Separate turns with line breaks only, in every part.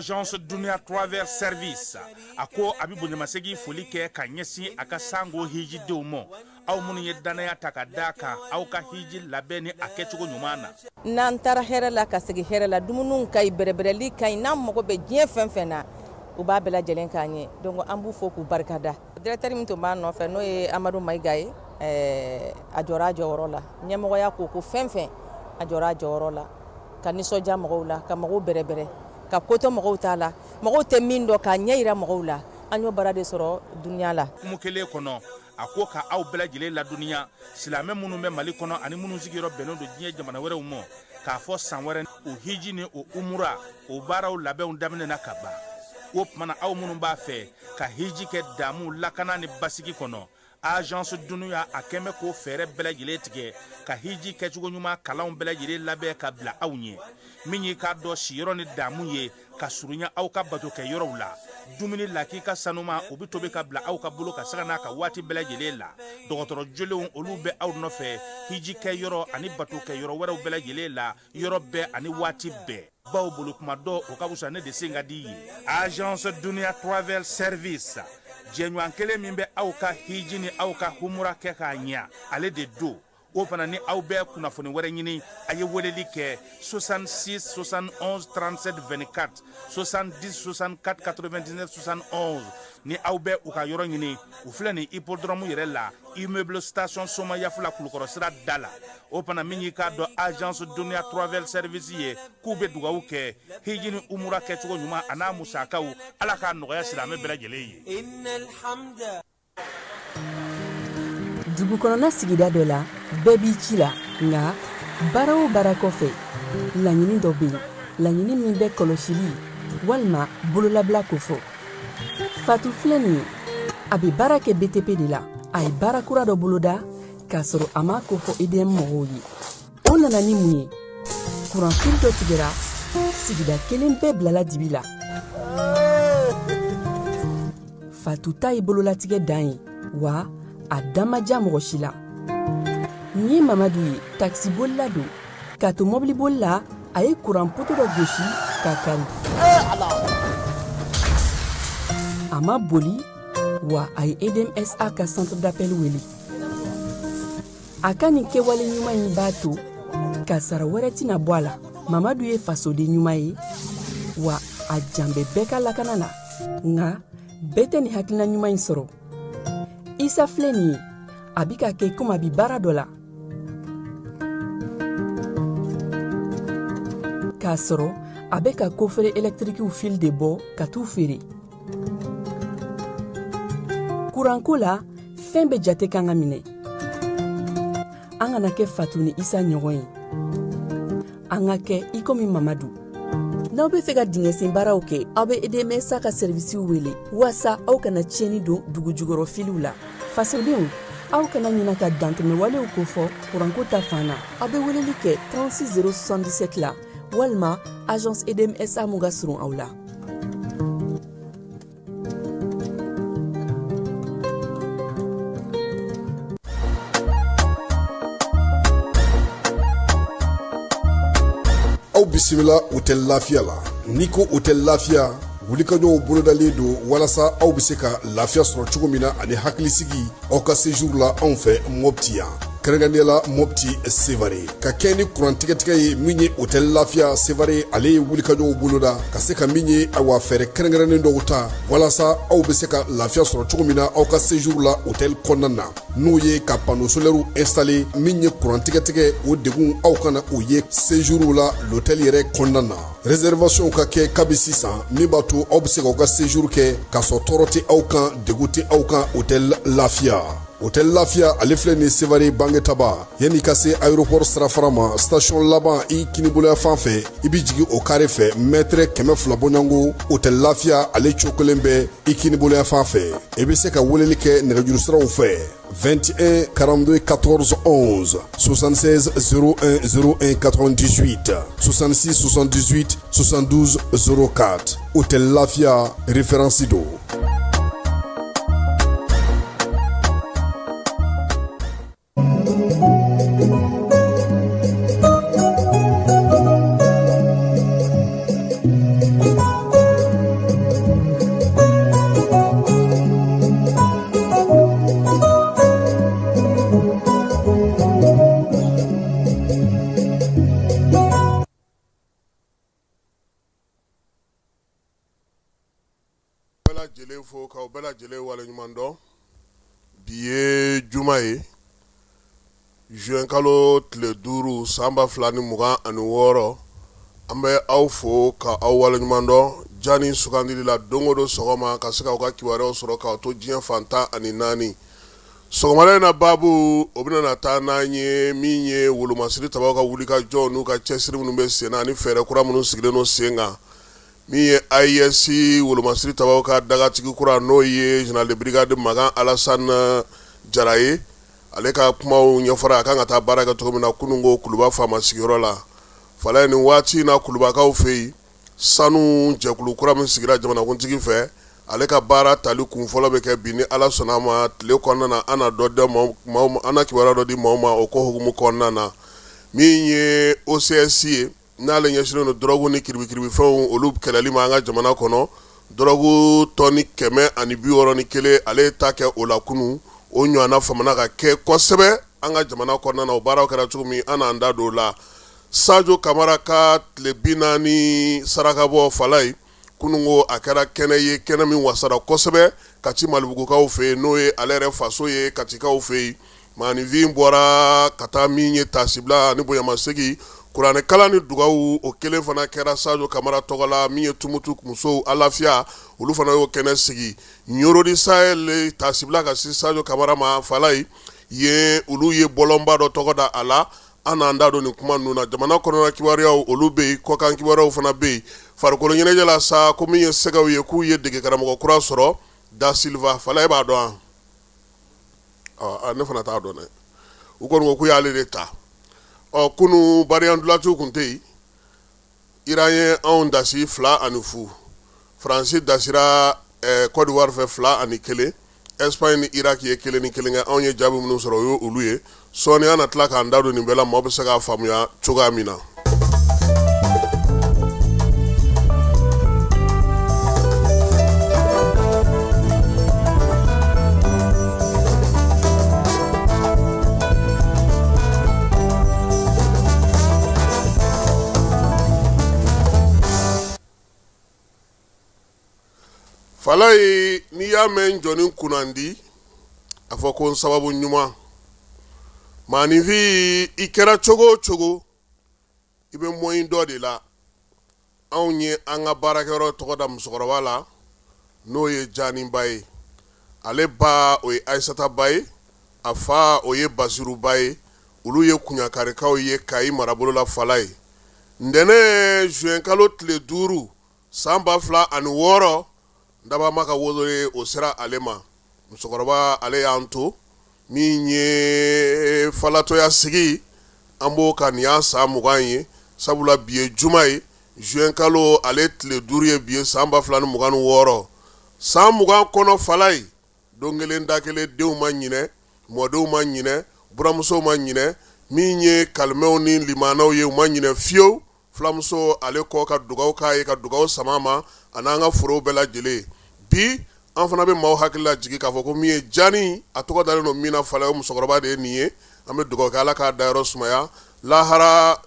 Agence Dunia Travel Service a ko a bɛ bonyamasegin foli kɛ ka ɲɛsin a ka sango hijidenw ma, aw minnu ye dannaya ta ka d'a kan aw ka hiji labɛn ni a kɛcogo ɲuman na.
N'an taara hɛrɛ la ka segin hɛrɛ la, dumuniw ka ɲi, bɛrɛbɛrɛli ka ɲi, n'an mago bɛ diɲɛ fɛn fɛn na, u b'a bɛɛ lajɛlen k'an ye donc an b'u fo k'u barikada. Directeur min tun b'a nɔfɛ n'o ye Amadu Mayiga ye, ɛɛ a jɔra a jɔyɔrɔ la, ɲɛmɔgɔya ko ko fɛn fɛn a jɔra a jɔyɔrɔ la, ka nisɔndiya mɔgɔw la, ka mɔgɔw bɛrɛbɛrɛ, ka ko to mɔgɔw ta la, mɔgɔw tɛ min dɔn k'a ɲɛ jira mɔgɔw la, an y'o baara de sɔrɔ Dunia la.
Hukumu kelen kɔnɔ, a ko ka aw bɛɛ lajɛlen ladɔnniya silamɛ minnu bɛ Mali kɔnɔ ani minnu sigiyɔrɔ bɛnnen don diɲɛ jamana wɛrɛw ma, k'a fɔ san wɛrɛ o hiji ni o umura o baaraw labɛnw daminɛna ka ban. O tuma na aw minnu b'a fɛ ka hiji kɛ damu lakana ni basigi kɔnɔ, Agence Dunia a kɛn bɛ k'o fɛɛrɛ bɛɛ lajɛlen tigɛ ka hiji kɛcogo ɲuman kalanw bɛɛ lajɛlen labɛn ka bila aw ɲɛ, min y'i k'a dɔn siyɔrɔ ni damu ye ka surunya aw ka batokɛ yɔrɔw la, dumuni lakika sanuma o bɛ tobi ka bila aw ka bolo kan sanga n'a ka waati bɛɛ lajɛlen la, dɔgɔtɔrɔ jolenw olu bɛ aw nɔfɛ hiji kɛ yɔrɔ ani batokɛ yɔrɔ wɛrɛw bɛɛ lajɛlen la yɔrɔ bɛɛ ani waati bɛɛ. Baw bolo kuma dɔ o ka fisa ne de sen ka di ye. Agence Dunia Travel Service jɛɲɔgɔn kelen min bɛ aw ka hiji ni aw ka humura kɛ k'a ɲɛ, ale de don. O fana ni aw bɛ kunnafoni wɛrɛ ɲini, a ye weleli kɛ 66 71 37 24, 70 64 99 71. Ni aw bɛ u ka yɔrɔ ɲini, u filɛ nin hippodrome yɛrɛ la, immeuble station Somayafula Kulukɔrɔ sira da la. O fana min y'i k'a dɔn agence Dunia Travel Service ye, k'u bɛ dugawu kɛ hiji ni umura kɛcogo ɲuman an'a musakaw, Ala k'a nɔgɔya silamɛ bɛɛ lajɛlen ye.
Dugu kɔnɔna sigida dɔ la, bɛɛ b'i ci la, nka baara o baara kɔfɛ, laɲini dɔ bɛ yen, laɲini min bɛ kɔlɔsili walima bololabila kofɔ. Fatu filɛ nin ye, a bɛ baara kɛ BTP de la. A ye baara kura dɔ boloda k'a sɔrɔ a m'a kofɔ EDM mɔgɔw ye. O nana ni mun ye? Kuranfili dɔ tigɛra, sigida kelen bɛɛ bilala dibi la. Fatu ta ye bololatigɛ dan ye, wa a da ma diya mɔgɔ si la. Nin ye Mamadu ye, takisibolila don. K'a to mɔbiliboli la, a ye kuran poto dɔ gosi k'a kari. A ma boli, wa a ye EDMSA ka centre d'appel wele. A ka nin kɛwale ɲuman in b'a to kasara wɛrɛ tɛna bɔ a la. Mamadu ye fasoden ɲuman ye, wa a jan bɛ bɛɛ ka lakana na. Nka bɛɛ tɛ nin hakilina ɲuman in sɔrɔ. Isa filɛ nin ye, a bi ka kɛ komi a bi baara dɔ la, k'a sɔrɔ a bɛ ka kofere ɛlɛtirikiw fil de bɔ ka t'u feere. Kuranko la, fɛn bɛɛ jate kan ka minɛ. An kana kɛ Fatu ni Isa ɲɔgɔn ye, an ka kɛ i komi Mamadu. N'aw bɛ fɛ ka dingɛsen baaraw kɛ, aw bɛ EDMSA ka sɛrivisiw wele waasa aw kana tiɲɛni don dugu jukɔrɔ filiw la. Fasodenw, aw kana ɲina ka dantɛmɛwalew kofɔ kuranko ta fan na. Aw bɛ weleli kɛ 36 077 la walima agence EDMSA mun ka surun aw la.
Aw bisimila hôtel Lafiya la. N'i ko hôtel Lafiya, wulikajɔw bolodalen don walasa aw bɛ se ka lafiya sɔrɔ cogo min na ani hakilisigi aw ka séjour la anw fɛ Mopti yan, kɛrɛnkɛrɛnnenya la Mopti Sevare. Ka kɛ ni kuran tigɛtigɛ ye min ye hôtel Lafiya Sevare, ale ye wulikajɔw boloda ka se ka min ye awa fɛɛrɛ kɛrɛnkɛrɛnnen dɔw ta walasa aw bɛ se ka lafiya sɔrɔ cogo min na aw ka séjour la hôtel kɔnɔna na, n'o ye ka panneau solaire installer. Min ye kuran tigɛtigɛ, o degun aw kana o ye séjour la l'hôtel yɛrɛ kɔnɔna na. Réservation ka kɛ kabi sisan, min b'a to aw bɛ se k'aw ka séjour kɛ k'a sɔrɔ tɔɔrɔ tɛ aw kan, degun tɛ aw kan. Hôtel Lafiya, hôtel Lafiya, ale filɛ nin Sevare Bangetaba, yanni ka se aéroport sirafara ma, station laban i kiniboloya fan fɛ, i bɛ jigin o kare fɛ mètre 200 bɔɲɔgɔnko. Hôtel Lafiya, ale cokolen bɛ i kiniboloya fan fɛ. I bɛ se ka weleli kɛ nɛgɛjuru siraw fɛ: 21 42 14 11, 76 01 01 98, 66 78 72 04. Hôtel Lafiya, référence don. lajɛlen fo k'aw bɛɛ lajɛlen waleɲuman dɔn. Bi ye juma ye, juin kalo tile 5 san 2026. An bɛ aw fo ka aw waleɲuman dɔn Jani sugandili la don o don sɔgɔma ka se k'aw ka kibaruyaw sɔrɔ k'aw to diɲɛ fan 14. Sɔgɔmada in na baabu o bɛna na taa n'an ye min ye wolomasiri tabaw ka wulikajɔ n'u ka cɛsiri minnu bɛ sen na ani fɛɛrɛ kura minnu sigilen don sen kan. Min ye AES wolomasiri tabaw ka dagatigi kura n'o ye général de brigade Makan Alassane Jara ye, ale ka kumaw ɲɛfɔra a kan ka taa baara kɛ cogo min na kunun ko Kuluba faama sigiyɔrɔ la. Falaye, nin waati in na Kulubakaw fɛ yen, sanu jɛkulu kura min sigira jamanakuntigi fɛ, ale ka baara tali kun fɔlɔ bɛ kɛ bi ni Ala sɔnna a ma tile kɔnɔna na. An na dɔ di maaw an na kibaruya dɔ di maaw ma o ko hukumu kɔnɔna na. Min ye OCS ye, n'ale ɲɛsinnen don dɔrɔgu ni kiribikiribifɛnw olu kɛlɛli ma an ka jamana kɔnɔ, dɔrɔgu tɔni 161, ale ye ta kɛ o la kunun. O ɲɔgɔnna famana ka kɛ kosɛbɛ an ka jamana kɔnɔna na. O baaraw kɛra cogo min, an n'an da don o la. Sajo Kamara ka tile 40 sarakabɔ, Falaye, kunun ko a kɛra kɛnɛ ye, kɛnɛ min wasara kosɛbɛ Kati Malibugukaw fɛ yen, n'o ye ale yɛrɛ faso ye Katikaw fɛ yen. Maaninfin bɔra ka taa min ye taasibila ni bonyamasegin, kuranɛkalan ni dugawu, o kelen fana kɛra Sajo Kamara tɔgɔ la. Min ye Tumutu musow alafiya, olu fana y'o kɛnɛ sigi. Ɲoro du Sahel taasibila ka se Sajo Kamara ma, Falaye, yen olu ye bɔlɔnba dɔ tɔgɔ da a la. An n'an da don nin kuma ninnu na. Jamana kɔnɔna kibaruyaw olu bɛ yen, kɔkan kibaruyaw fana bɛ yen. Farikolo ɲɛnajɛ la sa, ko min ye sɛgɛw ye, k'u ye dege karamɔgɔ kura sɔrɔ, Da Silva. Falaye, b'a dɔn wa? Ne fana t'a dɔn dɛ. U kɔni ko k'u y'ale de ta. Ɔ kunun bariyan dulatiw tun tɛ yen. Iran ye anw dasi 2-0. Faransi dasira Côte d'Ivoire fɛ 2-1. Espagne ni Irak ye 1-1 kɛ. Anw ye jaabi minnu sɔrɔ, o ye olu ye. Sɔɔni an na tila k'an da don nin bɛɛ la, maaw bɛ se k'a faamuya cogoya min na. Falaye, n'i y'a mɛn jɔnni kunnandi, a fɔ ko n sababu ɲuman. Maaninfin, i kɛra cogo o cogo, i bɛ mɔɲi dɔ de la. Anw ye an ka baarakɛyɔrɔ tɔgɔ da musokɔrɔba la, n'o ye Janiba ye. Ale ba, o ye Ayisata ba ye, a fa, o ye Basiru ba ye. Olu ye Kuɲakarikaw ye Kayi marabolo la. Falaye, ntɛnɛn juin kalo tile 5 san 2006, Dabama ka wele o sera ale ma. Musokɔrɔba, ale y'an to. Min ye falatɔya sigi, an b'o kan, nin y'a san 20 ye, sabula bi ye juma ye, juin kalo ale tile 5 ye bi ye, san 2026. San 20 kɔnɔ, Falaye, don kelen da kelen, denw ma ɲinɛ, mɔdenw ma ɲinɛ, buramusow ma ɲinɛ, min ye kalimɛw ni limanaw ye, u ma ɲinɛ fiyewu. Fulamuso ale kɔ ka dugawu k'a ye, ka dugawu sama ma a n'an ka forow bɛɛ lajɛlen. Bi an fana bɛ maaw hakili lajigin k'a fɔ ko min ye Jani, a tɔgɔ dalen don min na, Falaye, o musokɔrɔba de ye nin ye. An bɛ dugawu kɛ, Ala k'a dayɔrɔ sumaya lahara.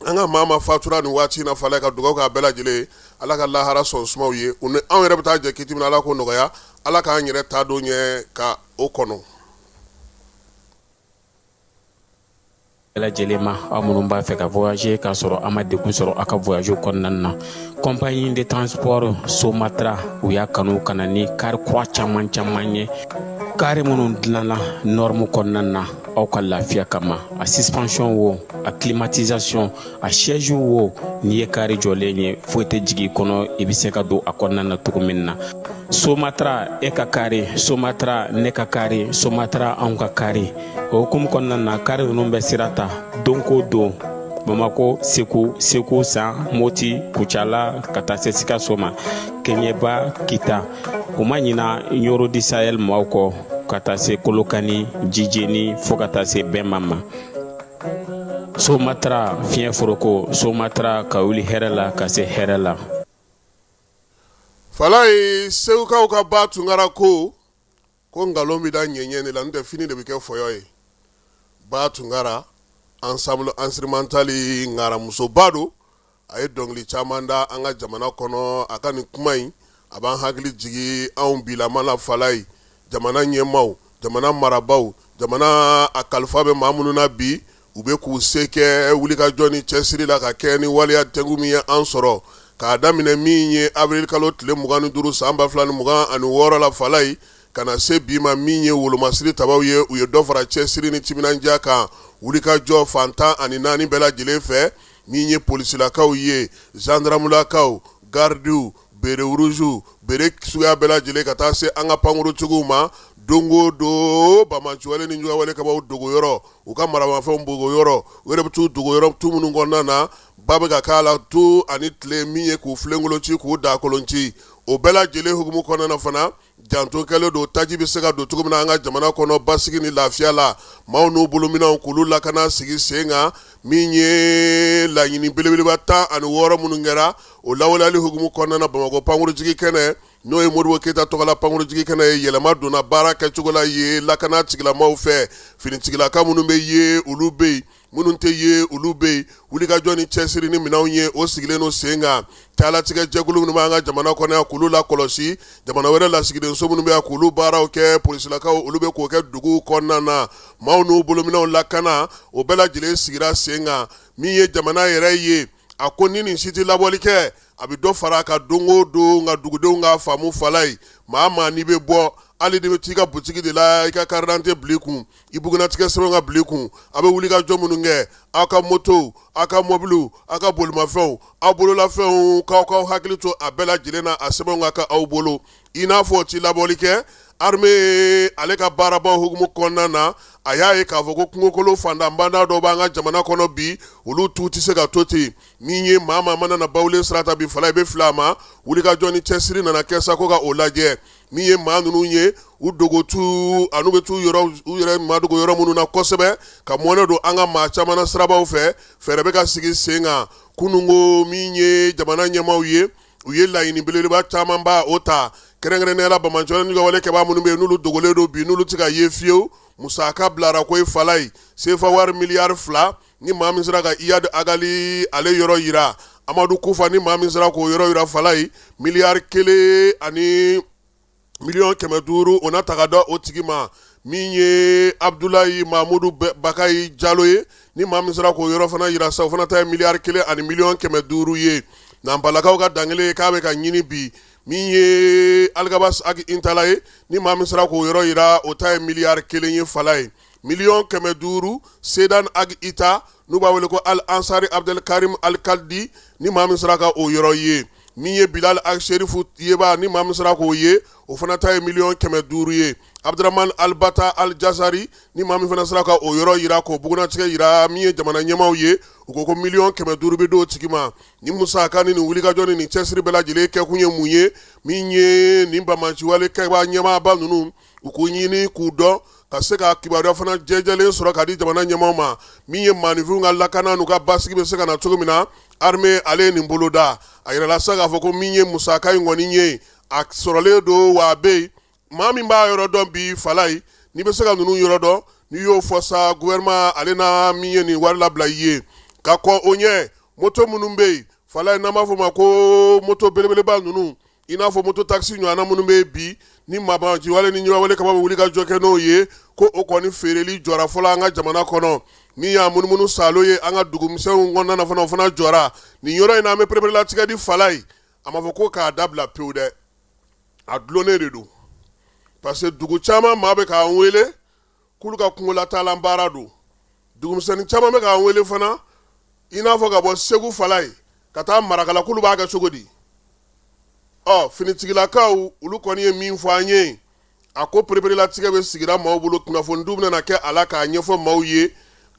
An ka maa ma fatura nin waati in na, Falaye, ka dugawu k'a bɛɛ lajɛlen ye, Ala ka lahara sɔn sumaw ye. U ni anw yɛrɛ bɛ taa jɛ kiti min na, Ala k'o nɔgɔya. Ala k'an yɛrɛ ta don ɲɛ ka o kɔnɔ.
Bɛɛ lajɛlen ma, aw minnu b'a fɛ ka voyager k'a sɔrɔ a ma degun sɔrɔ aw ka voyage kɔnɔna na, compagnie de transport Somatra, u y'a kanu ka na ni kari kura caman caman ye, kari minnu dilanna norme kɔnɔna na aw ka lafiya kama. A suspension wo, a climatisation, a siège wo, n'i ye kari jɔlen ye, foyi tɛ jigin i kɔnɔ, i bɛ se ka don a kɔnɔna na cogo min na. Somatra, e ka kari Somatra, ne ka kari Somatra, anw ka kari. O hukumu kɔnɔna na, kari ninnu bɛ sira ta don ko don Bamako, Segu, Segu San, Moti, Kucala, ka taa se Sikaso ma, Keɲeba, Kita. U ma ɲina Ɲoro du Sahel maaw kɔ, ka taa se Kolokani, Jijeni, fo ka taa se Bɛnba ma. Somatra, fiɲɛ foroko Somatra, ka wuli hɛrɛ la ka se hɛrɛ la.
Falaye, Segukaw ka ba Tunkara ko ko nkalon bɛ da ɲɛɲɛ de la, n'o tɛ fini de bɛ kɛ fɔyɔ ye. Ba Tunkara, ensemble instrumental ŋaramusoba don. A ye dɔnkili caman da an ka jamana kɔnɔ. A ka nin kuma in, A b'an hakili jigin anw bilama la Falayi, jamana ɲɛmaaw, jamana marabaaw, jamana a kalifa bɛ maa minnu na bi, u bɛ k'u se kɛ wulikajɔ ni cɛsiri la ka kɛ ni waleya tɛnku min ye an sɔrɔ k'a daminɛ min ye avril kalo tile 25 san 2026 la Falayi, ka na se bi ma min ye wolomasiri tabaw ye, u ye dɔ fara cɛsiri ni timinandiya kan wulikajɔ fan 14 bɛɛ lajɛlen fɛ, min ye polisilakaw ye, zandaramulakaw, garidiw, bérets rouges, béret suguya bɛɛ lajɛlen ka taa se an ka pankuruntigiw ma don o don banbaanciwale ni juguwale kɛbaaw dogoyɔrɔ, u ka maramafɛnw dogoyɔrɔ, u yɛrɛ bɛ t'u dogoyɔrɔ tu minnu kɔnɔna na, ba bɛ ka k'a la tu ani tile min ye k'u filenkolon ci, k'u dakolon ci. O bɛɛ lajɛlen hukumu kɔnɔna na fana, janto kɛlen don taji bɛ se ka don cogo min na an ka jamana kɔnɔ basigi ni lafiya la, maaw n'u bolominɛnw k'olu lakana sigi sen kan, min ye laɲini belebeleba 16 minnu kɛra o lawaleyali hukumu kɔnɔna na Bamakɔ pankurunjigi kɛnɛ, n'o ye Modibo Keyita tɔgɔla pankurunjigi kɛnɛ ye, yɛlɛma donna baara kɛcogo la yen lakana tigilamaaw fɛ, finitigilaka minnu bɛ ye olu bɛ yen, minnu tɛ ye olu bɛ yen, wulikajɔ ni cɛsiri ni minɛnw ye o sigilen don sen kan, taalatigɛ jɛkulu minnu b'an ka jamana kɔnɔ yan k'olu lakɔlɔsi, jamana wɛrɛ lasigidenso minnu bɛ yan k'olu baaraw kɛ, polisilakaw olu bɛ k'o kɛ duguw kɔnɔna na, maaw n'u bolominɛnw lakana, o bɛɛ lajɛlen sigira sen kan. Min ye jamana yɛrɛ ye, a ko ni nin si tɛ labɔli kɛ, a bɛ dɔ fara a kan don o don, nka dugudenw k'a faamu Falayi, maa maa n'i bɛ bɔ, hali n'i bɛ t'i ka butigi de la, i ka carte d'identité bil'i kun, i bugunnatigɛ sɛbɛn ka bil'i kun, a bɛ wulikajɔ minnu kɛ, aw ka motow, aw ka mɔbiliw, aw ka bolimafɛnw, aw bololafɛnw, k'aw k'aw hakili to a bɛɛ lajɛlen na, a sɛbɛnw ka kɛ aw bolo. I n'a fɔ o ti labɔli kɛ, armée ale ka baarabaw hukumu kɔnɔna na, a y'a ye k'a fɔ ko kungokolo fantanbanda dɔw b'an ka jamana kɔnɔ bi, olu tu tɛ se ka to ten. Min ye maa maa mana na Bawulen sira ta bi, Falayi, i bɛ fili a ma. Wulikajɔ ni cɛsiri nana kɛ sa ko ka o lajɛ. Min ye maa ninnu ye, u dogotu an'u bɛ t'u yɔrɔ u yɛrɛ madogo yɔrɔ minnu na kosɛbɛ, ka mɔnɛ don an ka maa caman na sirabaw fɛ, fɛɛrɛ bɛ ka sigi sen kan. Kununko min ye jamana ɲɛmaaw ye, u ye laɲini belebeleba camanba o ta, kɛrɛnkɛrɛnnenya la banbaanciwale ni juguwale kɛbaa minnu bɛ yen, n'olu dogolen don bi, n'olu tɛ ka ye fiyewu. Musaka bilara koyi Falayi, sefa wari miliyari 2, ni maa min sera ka Iyad Ag Ghali ale yɔrɔ yira, Amadu Kufa, ni maa min sera k'o yɔrɔ yira Falayi, miliyari 1 ani miliyɔn 500, o na ta ka da o tigi ma. Min ye Abudulayi Mamudu Bakayi Jalo ye, ni maa min sera k'o yɔrɔ fana yira sa, o fana ta ye miliyari 1 ani miliyɔn 500 ye. Nanpalakaw ka dankelen k'a bɛ ka ɲini bi. Min ye Alikabasi Agi Intala ye, ni maa min sera k'o yɔrɔ yira, o ta ye miliyari 1 ye Falayi, miliyɔn 500. Sedan Ag Ita, n'u b'a wele ko Al Ansari Abdelkarim Alkaldi, ni maa min sera ka o yɔrɔ ye. Min ye Bilal Ag Sherifu Yeba, ni maa min sera k'o ye, o fana ta ye miliyɔn 500 ye. Abdramane Albata Al Jazari, ni maa min fana sera ka o yɔrɔ yira, k'o bugunnatigɛ yira, min ye jamana ɲɛmaaw ye, u ko ko miliyɔn 500 bɛ d'o tigi ma. Ni musaka ni nin wulikajɔ ni nin cɛsiri bɛɛ lajɛlen kɛkun ye mun ye? Min ye nin banbaanciwale kɛbaa ɲɛmaaba ninnu, u k'u ɲini k'u dɔn, ka se ka kibaruya fana jɛjɛlen sɔrɔ ka di jamana ɲɛmaaw ma. Min ye maaninfinw ka lakana n'u ka basigi bɛ se ka na cogo min na, armée ale ye nin boloda. A yirala sa k'a fɔ ko min ye musaka in kɔni ye, a sɔrɔlen don wa a bɛ yen. Maa min b'a yɔrɔ dɔn bi Falayi, n'i bɛ se ka ninnu yɔrɔ dɔn, n'i y'o fɔ sa, gouvernement ale na min ye nin wari labila i ye. Ka kɔn o ɲɛ, moto minnu bɛ yen Falayi, n'an b'a fɔ o ma ko moto belebeleba ninnu, i n'a fɔ moto taxi ɲɔgɔnna minnu bɛ bi, ni maabanciwale ni ɲɛwale kama bɛ wuli ka jɔ kɛ n'o ye, ko o kɔni feereli jɔra fɔlɔ an ka jamana kɔnɔ. Min y'a munumunu salo ye an ka dugumisɛnw kɔnɔna na fana, o fana jɔra. Nin yɔrɔ in na, an bɛ pereperelatigɛ di Falayi. A ma fɔ ko k'a dabila pewu dɛ, a dulonnen de don, parce que dugu caman maa bɛ k'an wele k'olu ka kungolataalan baara don. Dugumisɛnnin caman bɛ k'an wele fana, i n'a fɔ ka bɔ Segu Falayi ka taa Marakala, k'olu b'a kɛ cogo di? Ɔ, finitigilakaw olu kɔni ye min fɔ an ye, a ko pereperelatigɛ bɛ sigira maaw bolo, kunnafonidiw bɛna kɛ a la k'a ɲɛfɔ maaw ye.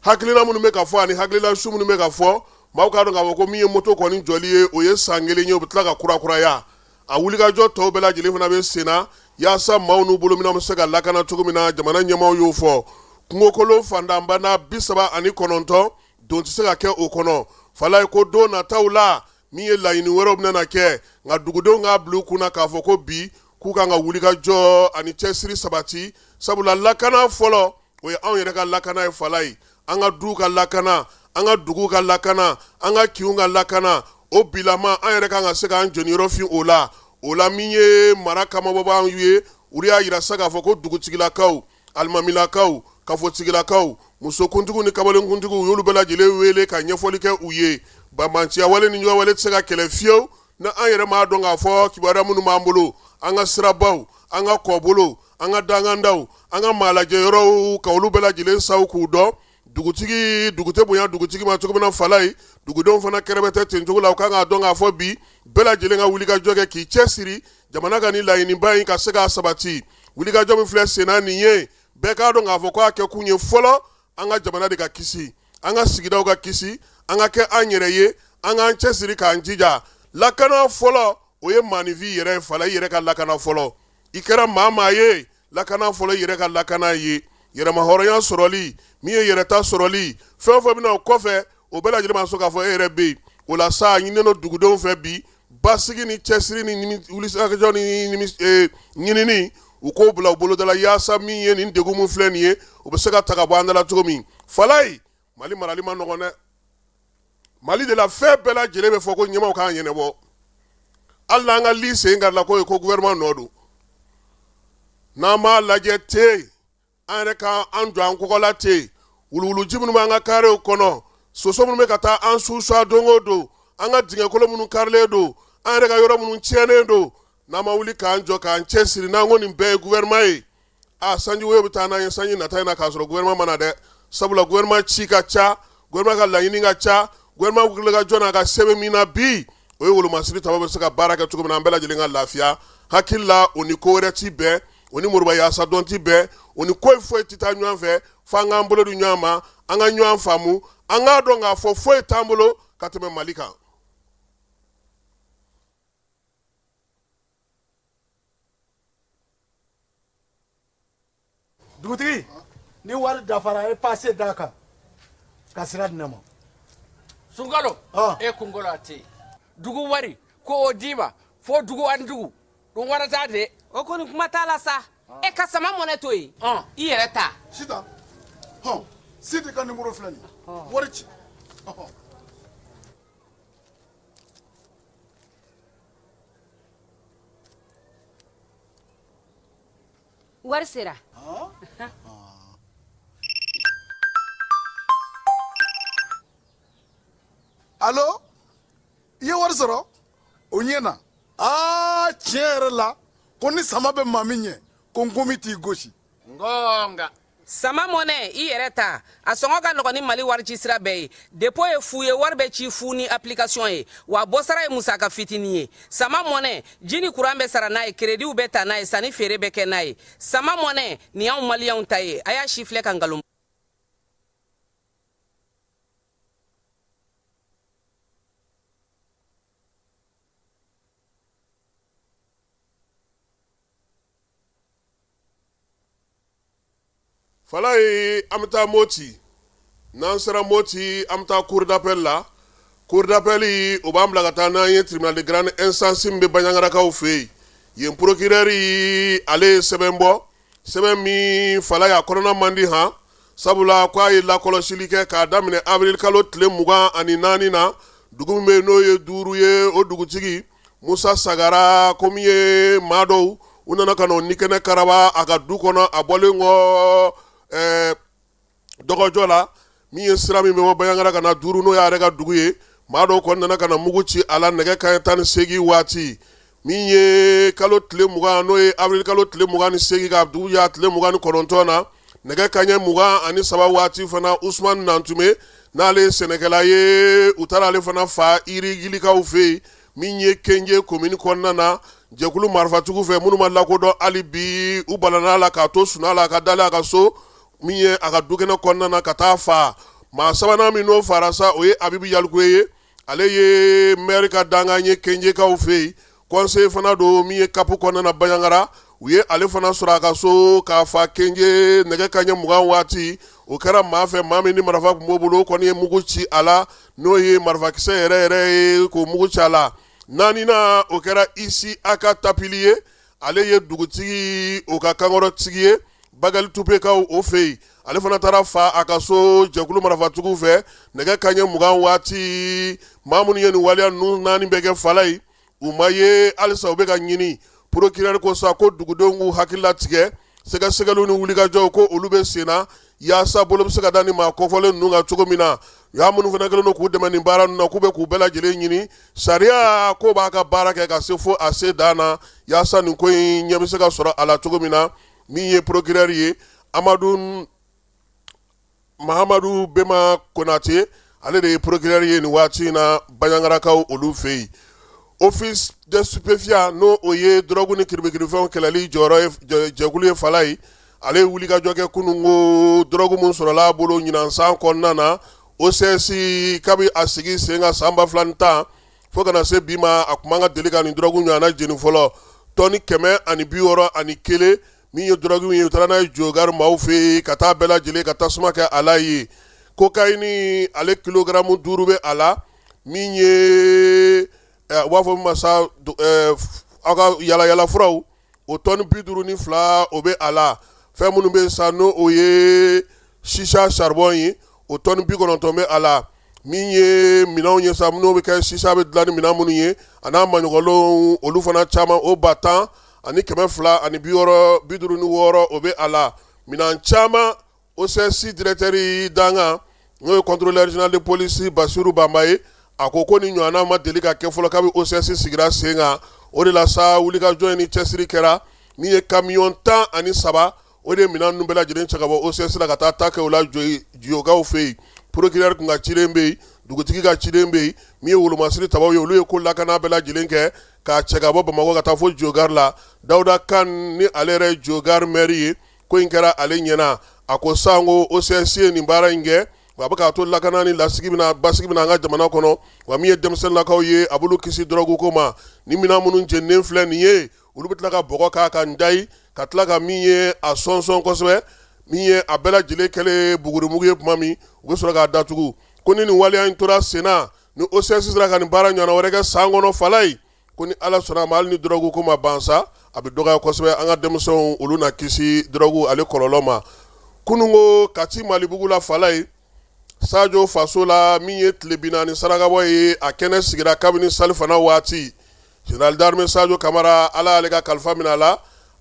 Hakilina minnu bɛ ka fɔ ani hakilina su minnu bɛ ka fɔ, maaw k'a dɔn k'a fɔ ko min ye moto kɔni jɔli ye, o ye san kelen ye, o bɛ tila ka kurakuraya. A wulikajɔ tɔw bɛɛ lajɛlen fana bɛ sen na yaasa maaw n'u bolominɛnw bɛ se ka lakana cogo min na. Jamana ɲɛmaaw y'o fɔ. Kungokolon fantanbana 39, don tɛ se ka kɛ o kɔnɔ Falayi. Ko don nataw la, min ye laɲini wɛrɛw bɛna kɛ, nka dugudenw k'a bila u kunna k'a fɔ ko bi k'u kan ka wulikajɔ ani cɛsiri sabati, sabula lakana fɔlɔ, o ye anw yɛrɛ ka lakana ye Falayi, an ka duw ka lakana, an ka duguw ka lakana, an ka kinw ka lakana. O bilama, an yɛrɛ kan ka se k'an jɔniyɔrɔ fin o la. O la min ye mara kamabɔbaaw ye, olu y'a jira sa k'a fɔ ko dugutigilakaw, alimamilakaw, kafotigilakaw, musokuntigiw ni kamalenkuntigiw, u y'olu bɛɛ lajɛlen wele ka ɲɛfɔli kɛ u ye. Banbaanciya wale ni wale tɛ se ka kɛlɛ fiyewu ni an yɛrɛ m'a dɔn k'a fɔ kibaruya minnu b'an bolo, an ka sirabaw, an ka kɔbolow, an ka dangandaw, an ka maalajɛ yɔrɔw, ka olu bɛɛ lajɛlen saw k'u dɔn. Dugutigi, dugu tɛ bonya dugutigi ma cogo min na Falayi, dugudenw fana kɛrɛfɛ tɛ ten cogo la. U kan k'a dɔn k'a fɔ bi bɛɛ lajɛlen ka wulikajɔ kɛ k'i cɛ siri jamana ka nin laɲiniba in ka se k'a sabati. Wulikajɔ min filɛ senna nin ye, bɛɛ k'a dɔn k'a fɔ ko a kɛ kun ye fɔlɔ an ka jamana de ka kisi, an ka sigidaw ka kisi, an ka kɛ an yɛrɛ ye, an k'an cɛ siri k'an jija. Lakana fɔlɔ, o ye maaninfin yɛrɛ ye Falayi, i yɛrɛ ka lakana fɔlɔ. I kɛra maa maa ye, lakana fɔlɔ, i yɛrɛ ka lakana ye yɛrɛmahɔrɔnya sɔrɔli min ye, yɛrɛta sɔrɔli, fɛn o fɛn bɛna o kɔfɛ, o bɛɛ lajɛlen ma sɔn k'a fɔ e yɛrɛ bɛ yen. O la sa, a ɲininen don dugudenw fɛ bi, basigi ni cɛsiri ni wulikajɔ ni ɲinini, u k'o bila u boloda la, yaasa min ye nin degun min filɛ nin ye, o bɛ se ka ta ka bɔ an da la cogo min. Falayi, Mali marali ma nɔgɔn dɛ. Mali de la, fɛn bɛɛ lajɛlen bɛ fɔ ko ɲɛmaaw k'a ɲɛnabɔ. Hali n'an ka li sen karila, ko ye ko gouvernement nɔ don. N'an m'a lajɛ ten, an yɛrɛ ka an jɔ an kɔgɔ la ten. Wuluwuluji minnu b'an ka karew kɔnɔ, soso minnu bɛ ka taa an susuwa don o don, an ka dingɛkolo minnu karilen don, an yɛrɛ ka yɔrɔ minnu tiɲɛnen don, n'an ma wuli k'an jɔ k'an cɛsiri, n'an ko nin bɛɛ ye gouvernement ye, a sanji woyo bɛ taa n'an ye sanji nata in na k'a sɔrɔ gouvernement ma na dɛ. Sabula gouvernement ci ka ca, gouvernement ka laɲini ka ca, gouvernement wulikajɔ n'a ka sɛbɛn min na bi, o ye wolomasiri taba bɛ se ka baara kɛ cogo min na, an bɛɛ lajɛlen ka lafiya. Hakili la, o ni ko wɛrɛ ti bɛn, o ni moriba yaasa dɔn ti bɛn, o ni ko foyi tɛ taa ɲɔgɔn fɛ. F'an k'an bolo di ɲɔgɔn ma, an ka ɲɔgɔn faamu, an k'a dɔn k'a fɔ foyi t'an bolo ka tɛmɛ Mali kan.
Dugutigi, ni wari dafara, e pase d'a kan ka sira di ne ma.
Sunkalo, e kunkolo a tɛ dugu wari ko o d'i ma fo dugu ani dugu dun warata de.
O kɔni, kuma t'a la sa. E ka sama mɔnɛ to yen, i yɛrɛ ta.
Sitan, hɔn, Sidi ka nimoro filɛ nin ye, wari ci.
Wari sera.
Alo, i ye wari sɔrɔ, o ɲɛna. Aa, tiɲɛ yɛrɛ la, ko ni sama bɛ maa min ɲɛ, ko nkomi t'i gosi.
Ngonga.
Sama mɔnɛ, i yɛrɛ ta, a sɔngɔ ka nɔgɔn ni Mali warici sira bɛɛ ye. Dépôt ye fu ye, wari bɛ ci fu ni application ye, wa bɔsara ye musaka fitinin ye. Sama mɔnɛ, ji ni kuran bɛ sara n'a ye, kerediw bɛ ta n'a ye, sanni feere bɛ kɛ n'a ye. Sama mɔnɛ nin y'anw maliyɛnw ta ye. A y'a si filɛ ka nkalon.
Falayi, an bɛ taa Moti. N'an sera Moti, an bɛ taa cour d'appel la. Cour d'appel, o b'an bila ka taa n'an ye tribunal de grande instance min bɛ Bandiagarakaw fɛ yen. Yen procureur, ale ye sɛbɛn bɔ, sɛbɛn min, Falayi, a kɔnɔna man di han, sabula ko a ye lakɔlɔsili kɛ k'a daminɛ avril kalo tile 24 na, dugu min bɛ yen n'o ye Duuru ye, o dugutigi Musa Sagara, ko min ye maa dɔw u nana ka na o nikɛnɛ karaba a ka du kɔnɔ, a bɔlen kɔ dɔgɔjɔ la, min ye sira min bɛ bɔ Bandiagara ka na Duuru, n'o y'a yɛrɛ ka dugu ye, maa dɔw kɔni nana ka na mugu ci a la nɛgɛ kanɲɛ 18 waati. Min ye kalo tile 20, n'o ye avril kalo tile 28, ka dugu jɛ tile 29 na, nɛgɛ kanɲɛ 23 waati fana, Usumani Nantume, n'ale ye sɛnɛkɛla ye, u taara ale fana fa Irigilikaw fɛ yen, min ye Kenje komini kɔnɔna na, jɛkulu marifatigiw fɛ minnu ma lakodɔn hali bi. U balana la k'a to sunɔgɔ la, a ka dalen a ka so, min ye a ka dukɛnɛ kɔnɔna na, ka taa fa. Maa sabanan min n'o fara sa, o ye Abibu Yalikuye ye. Ale ye maire ka dankan ye Kenjekaw fɛ yen, conseiller fana don min ye CAP kɔnɔna na Bandiagara. U ye ale fana sɔrɔ a ka so k'a fa Kenje nɛgɛ kanɲɛ 20 waati. O kɛra maa fɛ, maa min ni marifa tun b'o bolo, o kɔni ye mugu ci a la, n'o ye marifakisɛ yɛrɛ yɛrɛ ye, k'o mugu ci a la. Naaninan, o kɛra Isi Aka Tapili ye. Ale ye dugutigi o ka kankɔrɔtigi ye Bagali Tupekaw o fɛ yen. Ale fana taara fa a ka so jɛkulu marifatigiw fɛ nɛgɛ kanɲɛ 20 waati. Maa minnu ye nin waleya ninnu naani bɛɛ kɛ, Falayi,
U ma ye halisa, u bɛ ka ɲini. Procureur ko sa ko dugudenw k'u hakili latigɛ, sɛgɛsɛgɛliw ni wulikajɔw ko olu bɛ sen na yaasa bolo bɛ se ka da ni maa kofɔlen ninnu kan cogo min na. U y'a minnu fana kɛlen don k'u dɛmɛ nin baara ninnu na, k'u bɛ k'u bɛɛ lajɛlen ɲini. Sariya ko b'a ka baara kɛ ka se fo a se dan na yaasa nin ko in ɲɛ bɛ se ka sɔrɔ a la cogo min na. Min ye procureur ye, Amadu Mahamadu Bema Konate, ale de ye procureur ye nin waati in na Baɲagarakaw olu fɛ yen. Office des stupéfiants, n'o o ye dɔrɔgu ni kiribikirifɛnw kɛlɛli jɔyɔrɔ ye, jɛkulu ye Falaye, ale ye wulikajɔ kɛ kunun ko dɔrɔgu min sɔrɔla a bolo ɲinan san kɔnɔna na, OCS kabi a sigi sen kan san 2010 fo ka na se bi ma, a tun man ka deli ka nin dɔrɔgu ɲɔgɔnna jeni fɔlɔ, tɔni 161. Min ye dɔrɔgu ye, u taara n'a ye Jogari maaw fɛ yen ka taa bɛɛ lajɛlen ka tasuma kɛ a la yen. Kokayini, ale kilogaramu 5 bɛ a la. Min ye u b'a fɔ min ma sa aw ka yalayala furaw, o tɔni 52, o bɛ a la. Fɛn minnu bɛ sa, n'o o ye sisa charbon ye, o tɔni 90 bɛ a la. Min ye minɛnw ye sa, minnu bɛ kɛ sisa bɛ dilan ni minɛn minnu ye, a n'a maɲɔgɔnlenw, olu fana caman, o 10,256, o bɛ a la. Minɛn caman. OCS directeur dankan, n'o ye contrôleur général de police Basiru Banba ye, a ko ko ni ɲɔgɔnna ma deli ka kɛ fɔlɔ kabi OCS sigira sen kan. O de la sa, wulikajɔ in ni cɛsiri kɛra. Min ye camion 13, o de ye minɛn ninnu bɛɛ lajɛlen cɛ ka bɔ OCS la ka taa ta kɛ u la Jokaw fɛ yen. Procureur kun ka ciden bɛ yen, dugutigi ka ciden bɛ yen, min ye wolomasiri tabaw ye, olu ye ko lakana bɛɛ lajɛlen kɛ k'a cɛ ka bɔ Bamakɔ ka taa fo Jogari la. Dawuda Kan ni ale yɛrɛ ye Jogari maire ye, ko in kɛra ale ɲɛna. A ko sanko OCS ye nin baara in kɛ, wa a bɛ k'a to lakana ni lasigi bɛna, basigi bɛna an ka jamana kɔnɔ. Wa min ye denmisɛnninlakaw ye, a b'olu kisi dɔrɔgu ko ma. Ni minɛn minnu jeninen filɛ nin ye, olu bɛ tila ka bɔgɔ k'a kan dayi, ka tila ka min ye a sɔnsɔn kosɛbɛ. Min ye a bɛɛ lajɛlen kɛlen bugurimugu ye tuma min, u bɛ sɔrɔ k'a datugu. Ko ni nin waleya in tora senna, ni OCS sera ka nin baara ɲɔgɔnna wɛrɛ kɛ san kɔnɔ, Falaye, ko ni Ala sɔnna a ma, hali ni dɔrɔgu ko ma ban sa, a bɛ dɔgɔya kosɛbɛ. An ka denmisɛnw, olu na kisi dɔrɔgu ale kɔlɔlɔ ma. Kununko Kati Malibugu la, Falaye, Sajo faso la, min ye tile 40 sarakabɔ ye, a kɛnɛ sigira kabini salifana waati. Général d'armée Sajo Kamara, Ala y'ale ka kalifa minɛ a la